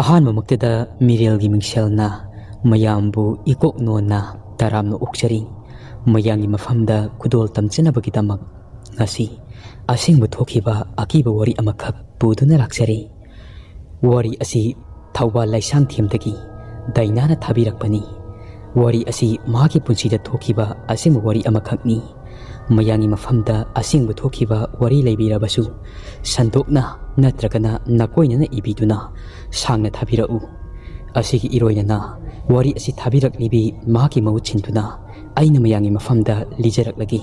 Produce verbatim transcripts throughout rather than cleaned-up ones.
ꯑꯍꯥꯟꯕꯃꯛꯇꯗ ꯃꯤꯔꯦꯜꯒꯤ ꯃꯤꯡꯁꯦꯜꯅ ꯃꯌꯥꯝꯕꯨ ꯏꯀꯣꯛ ꯅꯣꯟꯅ ꯇꯔꯥꯝꯅ ꯑꯣꯛꯆꯔꯤ꯫ ꯃꯌꯥꯝꯒꯤ ꯃꯐꯝꯗ ꯈꯨꯗꯣꯜ ꯇꯝꯖꯅꯕꯒꯤꯗꯃꯛ ꯉꯁꯤ ꯑꯁꯦꯡꯕ ꯊꯣꯛꯈꯤꯕ ꯑꯀꯤꯕ ꯋꯥꯔꯤ ꯑꯃꯈꯛ ꯄꯨꯗꯨꯅ ꯂꯥꯛꯆꯔꯤ꯫ ꯋꯥꯔꯤ ꯑꯁꯤ ꯊꯧꯕꯥꯜ ꯂꯩꯁꯥꯡꯊꯦꯝꯗꯒꯤ ꯗꯥꯏꯅꯥꯅ ꯊꯥꯕꯤꯔꯛꯄꯅꯤ꯫ ꯋꯥꯔꯤ ꯑꯁꯤ ꯃꯍꯥꯛꯀꯤ ꯄꯨꯟꯁꯤꯗ ꯊꯣꯛꯈꯤꯕ ꯑꯁꯦꯡꯕ ꯋꯥꯔꯤ ꯑꯃꯈꯛꯅꯤ꯫ ꯃꯌꯥꯝꯒꯤ ꯃꯐꯝꯗ ꯑꯁꯦꯡꯕ ꯊꯣꯛꯈꯤꯕ ꯋꯥꯔꯤ ꯂꯩꯕꯤꯔꯕꯁꯨ, ꯁꯟꯗꯣꯛꯅ ꯅꯠꯇ꯭ꯔꯒꯅ ꯅꯥꯀꯣꯏꯅꯅ ꯏꯕꯤꯗꯨꯅ ꯁꯥꯡꯅ ꯊꯥꯕꯤꯔꯛꯎ꯫ ꯑꯁꯤꯒꯤ ꯏꯔꯣꯏꯅꯅ ꯋꯥꯔꯤ ꯑꯁꯤ ꯊꯥꯕꯤꯔꯛꯂꯤꯕꯤ ꯃꯍꯥꯛꯀꯤ ꯃꯍꯨꯠ ꯁꯤꯟꯗꯨꯅ ꯑꯩꯅ ꯃꯌꯥꯝꯒꯤ ꯃꯐꯝꯗ ꯂꯤꯖꯔꯛꯂꯒꯦ꯫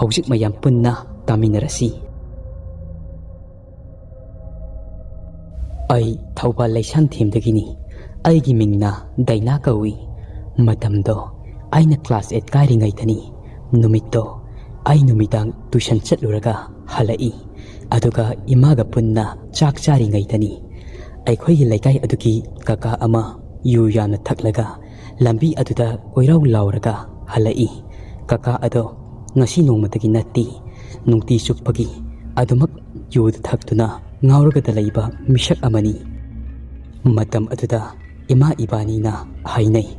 ꯍꯧꯖꯤꯛ ꯃꯌꯥꯝ ꯄꯨꯟꯅ ꯇꯥꯃꯤꯟꯅꯔꯁꯤ꯫ ꯑꯩ ꯊꯧꯕꯥꯜ ꯂꯩꯁꯥꯡꯊꯦꯝꯗꯒꯤꯅꯤ꯫ ꯑꯩꯒꯤ ꯃꯤꯡꯅ ꯗꯥꯏꯅꯥ ꯀꯧꯏ꯫ ꯃꯇꯝꯗꯣ ꯑꯩꯅ ꯀ꯭ꯂꯥꯁ ꯑꯩꯠ ꯀꯥꯔꯤꯉꯩꯗꯅꯤ꯫ ꯅꯨꯃꯤꯠꯇꯣ ꯑꯩ ꯅꯨꯃꯤꯗꯥꯡ ꯇꯨꯏꯁꯟ ꯆꯠꯂꯨꯔꯒ ꯍꯜꯂꯛꯏ꯫ ꯑꯗꯨꯒ ꯏꯃꯥꯒ ꯄꯨꯟꯅ ꯆꯥꯛ ꯆꯥꯔꯤꯉꯩꯗꯅꯤ꯫ ꯑꯩꯈꯣꯏꯒꯤ ꯂꯩꯀꯥꯏ ꯑꯗꯨꯒꯤ ꯀꯀꯥ ꯑꯃ ꯌꯨ ꯌꯥꯝꯅ ꯊꯛꯂꯒ ꯂꯝꯕꯤ ꯑꯗꯨꯗ ꯀꯣꯏꯔꯥꯎ ꯂꯥꯎꯔꯒ ꯍꯜꯂꯛꯏ꯫ ꯀꯀꯥ ꯑꯗꯣ ꯉꯁꯤ ꯅꯣꯡꯃꯇꯒꯤ ꯅꯠꯇꯦ, ꯅꯨꯡꯇꯤ ꯆꯨꯞꯄꯒꯤ ꯑꯗꯨꯃꯛ ꯌꯨꯗ ꯊꯛꯇꯨꯅ ꯉꯥꯎꯔꯒꯗ ꯂꯩꯕ ꯃꯤꯁꯛ ꯑꯃꯅꯤ꯫ ꯃꯇꯝ ꯑꯗꯨꯗ ꯏꯃꯥ ꯏꯕꯥꯅꯤꯅ ꯍꯥꯏꯅꯩ,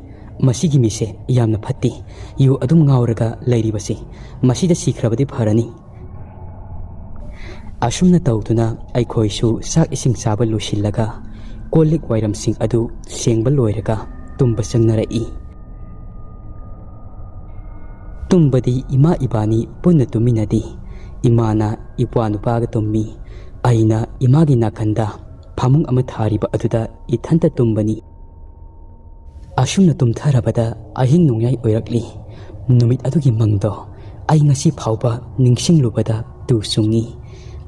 "ꯃꯁꯤꯒꯤ ꯃꯤꯁꯦ ꯌꯥꯝꯅ ꯐꯠꯇꯦ, ꯌꯨ ꯑꯗꯨꯝ ꯉꯥꯎꯔꯒ ꯂꯩꯔꯤꯕꯁꯦ, ꯃꯁꯤꯗ ꯁꯤꯈ꯭ꯔꯕꯗꯤ ꯐꯔꯅꯤ"꯫ ꯑꯁꯨꯝꯅ ꯇꯧꯗꯨꯅ ꯑꯩꯈꯣꯏꯁꯨ ꯆꯥꯛ ꯏꯁꯤꯡ ꯆꯥꯕ ꯂꯣꯏꯁꯤꯜꯂꯒ ꯀꯣꯜ ꯂꯤꯛ ꯋꯥꯏꯔꯝꯁꯤꯡ ꯑꯗꯨ ꯁꯦꯡꯕ ꯂꯣꯏꯔꯒ ꯇꯨꯝꯕ ꯆꯪꯅꯔꯛꯏ꯫ ꯇꯨꯝꯕꯗꯤ ꯏꯃꯥ ꯏꯕꯥꯅꯤ ꯄꯨꯟꯅ ꯇꯨꯝꯃꯤꯟꯅꯗꯦ꯫ ꯏꯃꯥꯅ ꯏꯄ꯭ꯋꯥ ꯅꯨꯄꯥꯒ ꯇꯨꯝꯃꯤ꯫ ꯑꯩꯅ ꯏꯃꯥꯒꯤ ꯅꯥꯀꯟꯗ ꯐꯃꯨꯡ ꯑꯃ ꯊꯥꯔꯤꯕ ꯑꯗꯨꯗ ꯏꯊꯟꯇ ꯇꯨꯝꯕꯅꯤ꯫ ꯑꯁꯨꯝꯅ ꯇꯨꯝꯊꯔꯕꯗ ꯑꯍꯤꯡ ꯅꯣꯡꯌꯥꯏ ꯑꯣꯏꯔꯛꯂꯤ꯫ ꯅꯨꯃꯤꯠ ꯑꯗꯨꯒꯤ ꯃꯪꯗꯣ ꯑꯩ ꯉꯁꯤ ꯐꯥꯎꯕ ꯅꯤꯡꯁꯤꯡꯂꯨꯕꯗ ꯇꯨ ꯆꯨꯡꯉꯤ꯫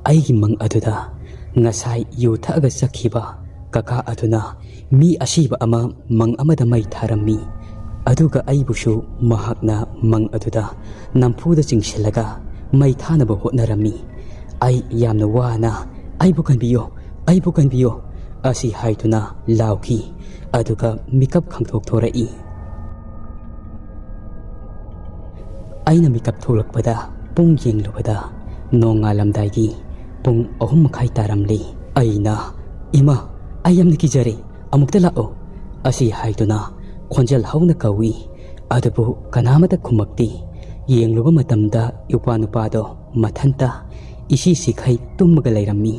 ꯑꯩꯒꯤ ꯃꯪ ꯑꯗꯨꯗ ꯉꯁꯥꯏ ꯌꯨ ꯊꯛꯑꯒ ꯆꯠꯈꯤꯕ ꯀꯀꯥ ꯑꯗꯨꯅ ꯃꯤ ꯑꯁꯤꯕ ꯑꯃ ꯃꯪ ꯑꯃꯗ ꯃꯩ ꯊꯥꯔꯝꯃꯤ꯫ ꯑꯗꯨꯒ ꯑꯩꯕꯨꯁꯨ ꯃꯍꯥꯛꯅ ꯃꯪ ꯑꯗꯨꯗ ꯅꯝꯐꯨꯗ ꯆꯤꯡꯁꯤꯜꯂꯒ ꯃꯩ ꯊꯥꯅꯕ ꯍꯣꯠꯅꯔꯝꯃꯤ꯫ ꯑꯩ ꯌꯥꯝꯅ ꯋꯥꯅ, "ꯑꯩꯕꯨ ꯀꯟꯕꯤꯌꯨ, ꯑꯩꯕꯨ ꯀꯟꯕꯤꯌꯨ" ꯑꯁꯤ ꯍꯥꯏꯗꯨꯅ ꯂꯥꯎꯈꯤ꯫ ꯑꯗꯨꯒ ꯃꯤꯀꯞ ꯈꯪꯊꯣꯛꯊꯣꯔꯛꯏ꯫ ꯑꯩꯅ ꯃꯤꯀꯞ ꯊꯣꯛꯂꯛꯄꯗ ꯄꯨꯡ ꯌꯦꯡꯂꯨꯕꯗ ꯅꯣꯡꯉꯥꯜꯂꯝꯗꯥꯏꯒꯤ ꯄꯨꯡ ꯑꯍꯨꯝ ꯃꯈꯥꯏ ꯇꯥꯔꯝꯂꯤ꯫ ꯑꯩꯅ, "ꯏꯃꯥ, ꯑꯩ ꯌꯥꯝꯅ ꯀꯤꯖꯔꯦ, "ꯑꯃꯨꯛꯇ ꯂꯥꯛꯑꯣ" ꯑꯁꯤ ꯍꯥꯏꯗꯨꯅ ꯈꯣꯟꯖꯦꯜ ꯍꯧꯅ ꯀꯧꯏ꯫ ꯑꯗꯨꯕꯨ ꯀꯅꯥꯃꯠꯇ ꯈꯨꯝꯃꯛꯇꯦ꯫ ꯌꯦꯡꯂꯨꯕ ꯃꯇꯝꯗ ꯏꯄ꯭ꯋꯥ ꯅꯨꯄꯥꯗꯣ ꯃꯊꯟꯇ ꯏꯁꯤ ꯁꯤꯈꯩ ꯇꯨꯝꯃꯒ ꯂꯩꯔꯝꯃꯤ꯫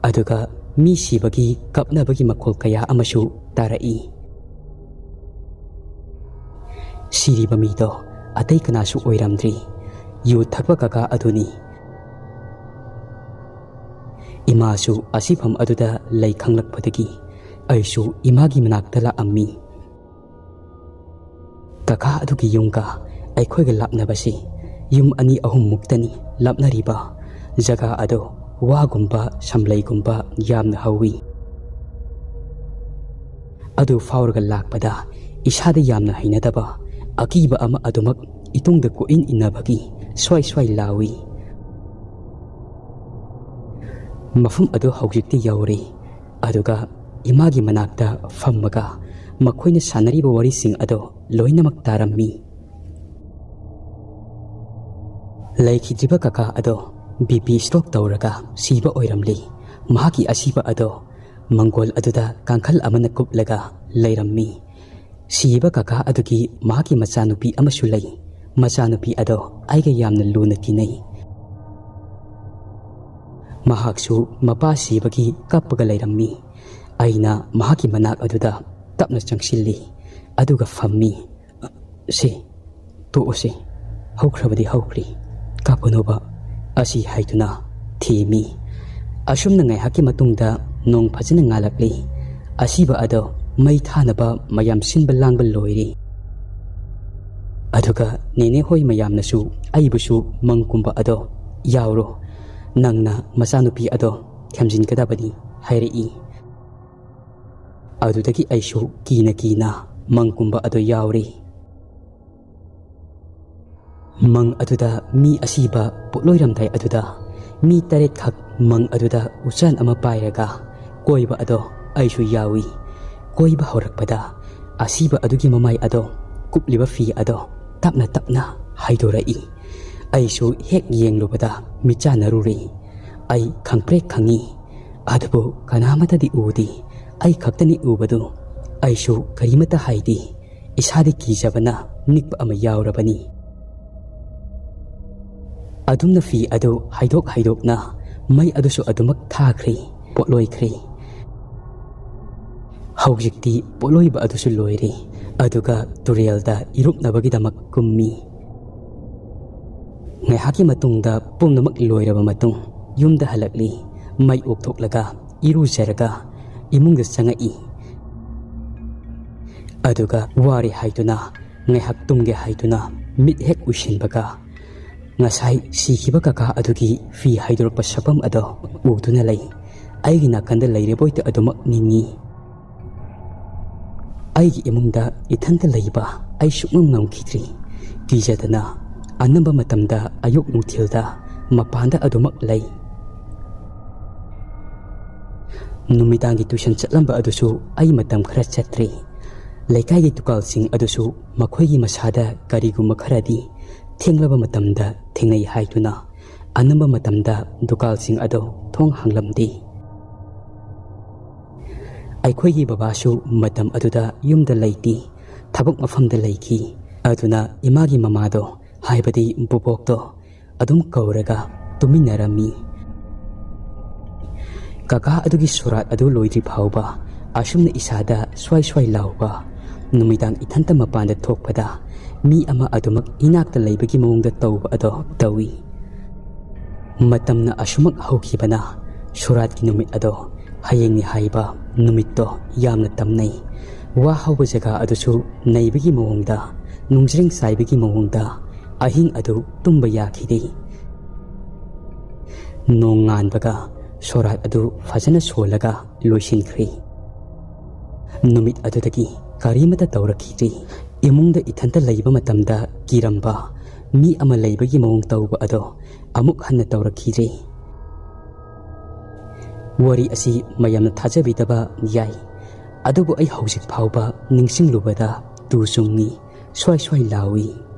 ꯑꯗꯨꯒ ꯃꯤ ꯁꯤꯕꯒꯤ ꯀꯞꯅꯕꯒꯤ ꯃꯈꯣꯜ ꯀꯌꯥ ꯑꯃꯁꯨ ꯇꯥꯔꯛꯏ꯫ ꯁꯤꯔꯤꯕ ꯃꯤꯗꯣ ꯑꯇꯩ ꯀꯅꯥꯁꯨ ꯑꯣꯏꯔꯝꯗ꯭ꯔꯤ, ꯌꯨ ꯊꯛꯄ ꯀꯀꯥ ꯑꯗꯨꯅꯤ꯫ ꯏꯃꯥꯁꯨ ꯑꯁꯤꯐꯝ ꯑꯗꯨꯗ ꯂꯩ ꯈꯪꯂꯛꯄꯗꯒꯤ ꯑꯩꯁꯨ ꯏꯃꯥꯒꯤ ꯃꯅꯥꯛꯇ ꯂꯥꯛꯑꯝꯃꯤ꯫ ꯀꯀꯥ ꯑꯗꯨꯒꯤ ꯌꯨꯝꯒ ꯑꯩꯈꯣꯏꯒ ꯂꯥꯞꯅꯕꯁꯤ ꯌꯨꯝ ꯑꯅꯤ ꯑꯍꯨꯝ ꯃꯨꯛꯇꯅꯤ ꯂꯥꯞꯅꯔꯤꯕ꯫ ꯖꯒꯥ ꯑꯗꯣ ꯋꯥꯒꯨꯝꯕ ꯁꯝꯂꯩꯒꯨꯝꯕ ꯌꯥꯝꯅ ꯍꯧꯋꯤ꯫ ꯑꯗꯨ ꯐꯥꯎꯔꯒ ꯂꯥꯛꯄꯗ ꯏꯁꯥꯗ ꯌꯥꯝꯅ ꯍꯩꯅꯗꯕ ꯑꯀꯤꯕ ꯑꯃ ꯑꯗꯨꯃꯛ ꯏꯇꯨꯡꯗ ꯀꯣꯏꯏꯟ ꯏꯟꯅꯕꯒꯤ ꯁ꯭ꯋꯥꯏ ꯁ꯭ꯋꯥꯏ ꯂꯥꯎꯏ꯫ ꯃꯐꯝ ꯑꯗꯨ ꯍꯧꯖꯤꯛꯇꯤ ꯌꯧꯔꯦ꯫ ꯑꯗꯨꯒ ꯏꯃꯥꯒꯤ ꯃꯅꯥꯛꯇ ꯐꯝꯃꯒ ꯃꯈꯣꯏꯅ ꯁꯥꯟꯅꯔꯤꯕ ꯋꯥꯔꯤꯁꯤꯡ ꯑꯗꯣ ꯂꯣꯏꯅꯃꯛ ꯇꯥꯔꯝꯃꯤ꯫ ꯂꯩꯈꯤꯗ꯭ꯔꯤꯕ ꯀꯀꯥ ꯑꯗꯣ ꯕꯤ ꯄꯤ ꯁ꯭ꯇ꯭ꯔꯣꯛ ꯇꯧꯔꯒ ꯁꯤꯕ ꯑꯣꯏꯔꯝꯂꯤ꯫ ꯃꯍꯥꯛꯀꯤ ꯑꯁꯤꯕ ꯑꯗꯣ ꯃꯪꯒꯣꯜ ꯑꯗꯨꯗ ꯀꯥꯡꯈꯜ ꯑꯃꯅ ꯀꯨꯞꯂꯒ ꯂꯩꯔꯝꯃꯤ꯫ ꯁꯤꯕ ꯀꯀꯥ ꯑꯗꯨꯒꯤ ꯃꯍꯥꯛꯀꯤ ꯃꯆꯥꯅꯨꯄꯤ ꯑꯃꯁꯨ ꯂꯩ꯫ ꯃꯆꯥꯅꯨꯄꯤ ꯑꯗꯣ ꯑꯩꯒ ꯌꯥꯝꯅ ꯂꯨꯅ ꯇꯤꯟꯅꯩ꯫ ꯃꯍꯥꯛꯁꯨ ꯃꯄꯥ ꯁꯤꯕꯒꯤ ꯀꯞꯄꯒ ꯂꯩꯔꯝꯃꯤ꯫ ꯑꯩꯅ ꯃꯍꯥꯛꯀꯤ ꯃꯅꯥꯛ ꯑꯗꯨꯗ ꯇꯞꯅ ꯆꯪꯁꯤꯜꯂꯤ, ꯑꯗꯨꯒ ꯐꯝꯃꯤ꯫ "ꯁꯦ, ꯇꯣꯛꯑꯁꯦ, ꯍꯧꯈ꯭ꯔꯕꯗꯤ ꯍꯧꯈ꯭ꯔꯦ, ꯀꯥꯞꯀꯅꯣꯕ" ꯑꯁꯤ ꯍꯥꯏꯗꯨꯅ ꯊꯦꯝꯃꯤ꯫ ꯑꯁꯨꯝꯅ ꯉꯥꯏꯍꯥꯛꯀꯤ ꯃꯇꯨꯡꯗ ꯅꯣꯡ ꯐꯖꯅ ꯉꯥꯜꯂꯛꯂꯤ꯫ ꯑꯁꯤꯕ ꯑꯗꯣ ꯃꯩ ꯊꯥꯅꯕ ꯃꯌꯥꯝ ꯁꯤꯟꯕ ꯂꯥꯡꯕ ꯂꯣꯏꯔꯦ꯫ ꯑꯗꯨꯒ ꯅꯦꯅꯦ ꯍꯣꯏ ꯃꯌꯥꯝꯅꯁꯨ ꯑꯩꯕꯨꯁꯨ ꯃꯪ ꯀꯨꯝꯕ ꯑꯗꯣ ꯌꯥꯎꯔꯣ, ꯅꯪꯅ ꯃꯆꯥꯅꯨꯄꯤ ꯑꯗꯣ ꯊꯦꯝꯖꯤꯟꯒꯗꯕꯅꯤ ꯍꯥꯏꯔꯛꯏ꯫ ꯑꯗꯨꯗꯒꯤ ꯑꯩꯁꯨ ꯀꯤꯅ ꯀꯤꯅ ꯃꯪ ꯀꯨꯝꯕ ꯑꯗꯣ ꯌꯥꯎꯔꯦ꯫ ꯃꯪ ꯑꯗꯨꯗ ꯃꯤ ꯑꯁꯤꯕ ꯄꯣꯠꯂꯣꯏꯔꯝꯗꯥꯏ ꯑꯗꯨꯗ ꯃꯤ ꯇꯔꯦꯠꯈꯛ ꯃꯪ ꯑꯗꯨꯗ ꯎꯆꯥꯟ ꯑꯃ ꯄꯥꯏꯔꯒ ꯀꯣꯏꯕ ꯑꯗꯣ ꯑꯩꯁꯨ ꯌꯥꯎꯏ꯫ ꯀꯣꯏꯕ ꯍꯧꯔꯛꯄꯗ ꯑꯁꯤꯕ ꯑꯗꯨꯒꯤ ꯃꯃꯥꯏ ꯑꯗꯣ, ꯀꯨꯞꯂꯤꯕ ꯐꯤ ꯑꯗꯣ ꯇꯞꯅ ꯇꯞꯅ ꯍꯥꯏꯗꯣꯔꯛꯏ꯫ ꯑꯩꯁꯨ ꯍꯦꯛ ꯌꯦꯡꯂꯨꯕꯗ ꯃꯤꯠꯆꯥꯟꯅꯔꯨꯔꯦ꯫ ꯑꯩ ꯈꯪꯄ꯭ꯔꯦꯛ ꯈꯪꯉꯤ, ꯑꯗꯨꯕꯨ ꯀꯅꯥꯃꯠꯇꯗꯤ ꯎꯗꯦ꯫ ꯑꯩ ꯈꯛꯇꯅꯤ ꯎꯕꯗꯨ꯫ ꯑꯩꯁꯨ ꯀꯔꯤꯃꯠꯇ ꯍꯥꯏꯗꯦ꯫ ꯏꯁꯥꯗꯤ ꯀꯤꯖꯕꯅ ꯅꯤꯛꯄ ꯑꯃ ꯌꯥꯎꯔꯕꯅꯤ꯫ ꯑꯗꯨꯝꯅ ꯐꯤ ꯑꯗꯨ ꯍꯩꯗꯣꯛ ꯍꯩꯗꯣꯛꯅ ꯃꯩ ꯑꯗꯨꯁꯨ ꯑꯗꯨꯃꯛ ꯊꯥꯈ꯭ꯔꯦ, ꯄꯣꯠꯂꯣꯏꯈ꯭ꯔꯦ꯫ ꯍꯧꯖꯤꯛꯇꯤ ꯄꯣꯠꯂꯣꯏꯕ ꯑꯗꯨꯁꯨ ꯂꯣꯏꯔꯦ, ꯑꯗꯨꯒ ꯇꯨꯔꯦꯜꯗ ꯏꯔꯨꯞꯅꯕꯒꯤꯗꯃꯛ ꯀꯨꯝꯃꯤ꯫ ꯉꯥꯏꯍꯥꯛꯀꯤ ꯃꯇꯨꯡꯗ ꯄꯨꯝꯅꯃꯛ ꯂꯣꯏꯔꯕ ꯃꯇꯨꯡ ꯌꯨꯝꯗ ꯍꯜꯂꯛꯂꯤ꯫ ꯃꯩ ꯑꯣꯛꯊꯣꯛꯂꯒ ꯏꯔꯨꯖꯔꯒ ꯏꯃꯨꯡꯗ ꯆꯪꯉꯛꯏ꯫ ꯑꯗꯨꯒ ꯋꯥꯔꯦ ꯍꯥꯏꯗꯨꯅ ꯉꯥꯏꯍꯥꯛ ꯇꯨꯝꯒꯦ ꯍꯥꯏꯗꯨꯅ ꯃꯤꯠ ꯍꯦꯛ ꯎꯏꯁꯤꯟꯕꯒ ꯉꯁꯥꯏ ꯁꯤꯈꯤꯕ ꯀꯀꯥ ꯑꯗꯨꯒꯤ ꯐꯤ ꯍꯥꯏꯗꯣꯔꯛꯄ ꯁꯛꯐꯝ ꯑꯗꯣ ꯎꯗꯨꯅ ꯂꯩ꯫ ꯑꯩꯒꯤ ꯅꯥꯀꯟꯗ ꯂꯩꯔꯤꯕꯣꯏꯇ ꯑꯗꯨꯃꯛ ꯅꯤꯡꯏ꯫ ꯑꯩꯒꯤ ꯏꯃꯨꯡꯗ ꯏꯊꯟꯇ ꯂꯩꯕ ꯑꯩ ꯁꯨꯛꯉꯝ ꯉꯝꯈꯤꯗ꯭ꯔꯤ꯫ ꯀꯤꯖꯗꯅ ꯑꯅꯝꯕ ꯃꯇꯝꯗ ꯑꯌꯨꯛ ꯅꯨꯡꯊꯤꯜꯗ ꯃꯄꯥꯟꯗ ꯑꯗꯨꯃꯛ ꯂꯩ꯫ ꯅꯨꯃꯤꯗꯥꯡꯒꯤ ꯇꯨꯏꯁꯟ ꯆꯠꯂꯝꯕ ꯑꯗꯨꯁꯨ ꯑꯩ ꯃꯇꯝ ꯈꯔ ꯆꯠꯇ꯭ꯔꯤ꯫ ꯂꯩꯀꯥꯏꯒꯤ ꯗꯨꯀꯥꯜꯁꯤꯡ ꯑꯗꯨꯁꯨ ꯃꯈꯣꯏꯒꯤ ꯃꯁꯥꯗ ꯀꯔꯤꯒꯨꯝꯕ ꯈꯔꯗꯤ ꯊꯦꯡꯂꯕ ꯃꯇꯝꯗ ꯊꯦꯡꯅꯩ ꯍꯥꯏꯗꯨꯅ ꯑꯅꯝꯕ ꯃꯇꯝꯗ ꯗꯨꯀꯥꯜꯁꯤꯡ ꯑꯗꯨ ꯊꯣꯡ ꯍꯥꯡꯂꯝꯗꯦ꯫ ꯑꯩꯈꯣꯏꯒꯤ ꯕꯕꯥꯁꯨ ꯃꯇꯝ ꯑꯗꯨꯗ ꯌꯨꯝꯗ ꯂꯩꯇꯦ, ꯊꯕꯛ ꯃꯐꯝꯗ ꯂꯩꯈꯤ꯫ ꯑꯗꯨꯅ ꯏꯃꯥꯒꯤ ꯃꯃꯥꯗꯣ, ꯍꯥꯏꯕꯗꯤ ꯕꯨꯕꯣꯛꯇꯣ, ꯑꯗꯨꯝ ꯀꯧꯔꯒ ꯇꯨꯃꯤꯟꯅꯔꯝꯃꯤ꯫ ꯀꯀꯥ ꯑꯗꯨꯒꯤ ꯁꯣꯔꯥꯠ ꯑꯗꯨ ꯂꯣꯏꯗ꯭ꯔꯤ ꯐꯥꯎꯕ ꯑꯁꯨꯝꯅ ꯏꯁꯥꯗ ꯁ꯭ꯋꯥꯏ ꯁ꯭ꯋꯥꯏ ꯂꯥꯎꯕ, ꯅꯨꯃꯤꯗꯥꯡ ꯏꯊꯟꯇ ꯃꯄꯥꯟꯗ ꯊꯣꯛꯄꯗ ꯃꯤ ꯑꯃ ꯑꯗꯨꯃꯛ ꯏꯅꯥꯛꯇ ꯂꯩꯕꯒꯤ ꯃꯑꯣꯡꯗ ꯇꯧꯕ ꯑꯗꯣ ꯇꯧꯏ꯫ ꯃꯇꯝꯅ ꯑꯁꯨꯃꯛ ꯍꯧꯈꯤꯕꯅ ꯁꯣꯔꯥꯠꯀꯤ ꯅꯨꯃꯤꯠ ꯑꯗꯣ ꯍꯌꯦꯡꯅꯤ ꯍꯥꯏꯕ ꯅꯨꯃꯤꯠꯇꯣ ꯌꯥꯝꯅ ꯇꯝꯅꯩ꯫ ꯋꯥ ꯍꯧꯕ ꯖꯒꯥ ꯑꯗꯨꯁꯨ ꯅꯩꯕꯒꯤ ꯃꯑꯣꯡꯗ, ꯅꯨꯡꯖ꯭ꯔꯦꯡ ꯆꯥꯏꯕꯒꯤ ꯃꯑꯣꯡꯗ ꯑꯍꯤꯡ ꯑꯗꯨ ꯇꯨꯝꯕ ꯌꯥꯈꯤꯗꯦ꯫ ꯅꯣꯡ ꯉꯥꯟꯕꯒ ꯁꯣꯔꯥꯠ ꯑꯗꯨ ꯐꯖꯅ ꯁꯣꯜꯂꯒ ꯂꯣꯏꯁꯤꯟꯈ꯭ꯔꯦ꯫ ꯅꯨꯃꯤꯠ ꯑꯗꯨꯗꯒꯤ ꯀꯔꯤꯃꯠꯇ ꯇꯧꯔꯛꯈꯤꯗ꯭ꯔꯤ꯫ ꯏꯃꯨꯡꯗ ꯏꯊꯟꯇ ꯂꯩꯕ ꯃꯇꯝꯗ ꯀꯤꯔꯝꯕ ꯃꯤ ꯑꯃ ꯂꯩꯕꯒꯤ ꯃꯑꯣꯡ ꯇꯧꯕ ꯑꯗꯣ ꯑꯃꯨꯛ ꯍꯟꯅ ꯇꯧꯔꯛꯈꯤꯗ꯭ꯔꯤ꯫ ꯋꯥꯔꯤ ꯑꯁꯤ ꯃꯌꯥꯝꯅ ꯊꯥꯖꯕꯤꯗꯕ ꯌꯥꯏ, ꯑꯗꯨꯕꯨ ꯑꯩ ꯍꯧꯖꯤꯛ ꯐꯥꯎꯕ ꯅꯤꯡꯁꯤꯡꯂꯨꯕꯗ ꯇꯨ ꯆꯨꯡꯉꯤ, ꯁ꯭ꯋꯥꯏ ꯁ꯭ꯋꯥꯏ ꯂꯥꯎꯏ꯫